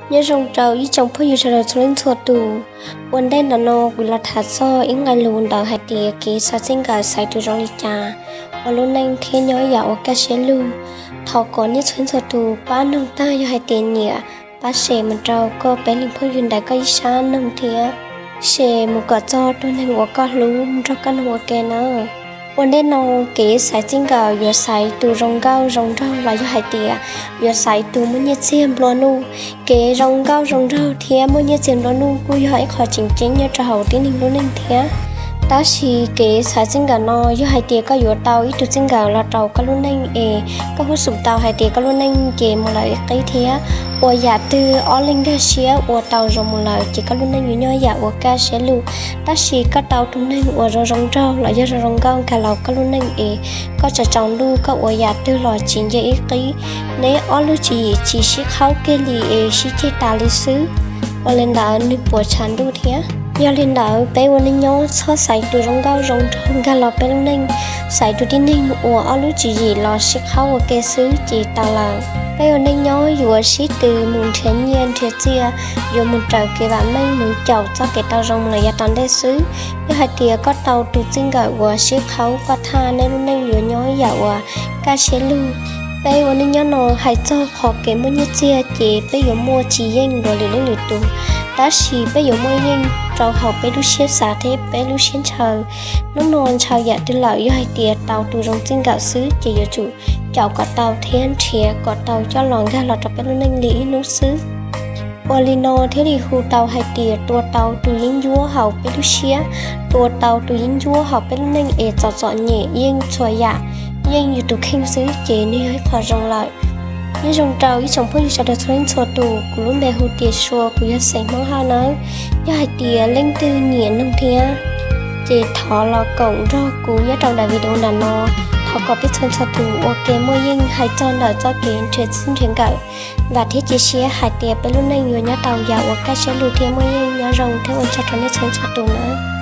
Nyob zoo rau ib tsoom phooj ywg sawv daws txhua leej txhua tus. Ua ntej ntawm no kuv los tham txog ib nqai lus ntawd hais tias kev xaiv txij nkawm xaiv tus zoo li cas ua lub neej thiab nyob ib yam ua kaj siab lug. Thov kom nej txhua leej txhua tus pab noog tag yog hais tias nyiam, pab share mus rau koj peb leeg phooj ywg ntawm koj ib sab noog thiab share mus kom txog tus neeg uas koj hlub nrog koj noog ua ke nawb. Ua ntej no, kev xaiv txij nkawm yuav xaiv tus zoo nkauj zoo nraug los yog hais tias yuav xaiv tus muaj nyiaj txiag nplua nuj. Kev zoo nkauj zoo nraug thiab muaj nyiaj txiag nplua nuj kuj yog ib qho tseem ceeb nyob rau hauv tib neeg lub neej thiab. Tab sis kev xaiv txij nkawm no yog hais tias koj yuav tau ib tug txij nkawm los rau koj lub neej es koj hub xum tau hais tias koj lub neej ces mus lawm ib qib thiab ua yam twg ob leeg nkag siab ua tau zoo mus lawm ces koj lub neej yuav nyob yam ua kaj siab lug. Tab sis koj tau tus neeg uas zoo zoo nraug los yog zoo zoo nkauj nkag los koj lub neej es koj tsaus tsaus ntuj koj ua yam twg los tsis nce ib qib. Neb ob lub tswv yim tsis sib qhaub kiag li es sib ceg tas li xwb. Ua li ntawd nws puas tshav ntuj thiab. Yog li ntawd peb ua neej nyob txhob xaiv tus zoo nkauj zoo nraug nkag los peb lub neej, xaiv tus tib neeg uas ob lub tswv yim los sib qhaub ua ke xwb ces tau lawm. Peb ua neej nyob yuav sib tw mus nrhiav nyiaj nrhiav txiaj, yuav mus raws kev vam meej mus caum txoj kev tau zoo los yav tom ntej xwb. Yog hais tias koj tau tus txij nkawm uas sib qhaub koj thaj neb lub neej yuav nyob yam uas kaj siab lug. Peb ua neej nyob no hais txog qhov kev muaj nyiaj txiag ces peb yuav muaj tsis yeej dua lwm leej lwm tus, tab sis peb yuav muaj yeej rau hauv peb lub siab xav thiab peb lub siab ntshaw. Hnub no ntshaw yam twg lawm yog hais tias tau tus zoo txij nkawm xwb ces yuav tsum caum kom tau thiab nrhiav kom tau coj los nkag los rau peb lub neej li ib hnub xwb. Ua li no thiaj li hu tau hais tias tua tau tus yeeb ncuab hauv peb lub siab, tua tau tus yeeb ncuab hauv peb lub neej es txom txom nyem yeej txhua yam, yeej yus tus kheej xwb ces nws yog ib qho zoo lawm. Nyob zoo rau ib tsoom phooj ywg sawv daws txhua leej txhua tus, kuv lub npe hu tias Sua, kuv yog xeem Hmoob Hawj nawb. Yog hais tias leej twg nyiam noog thiab ces thov los koom nrog kuv nyob rau daim video ntawm no. Thov kom peb txhua txhua tus ua ke muaj yeej hais txog ntawm txoj kev nrhiav txij nrhiav nkawm, vam thiab cia siab hais tias peb lub neej yuav nyob tau yam uas kaj siab lug thiab muaj yeej. Nyob zoo thiab ua tsaug rau nej txhua txhua tus nawb.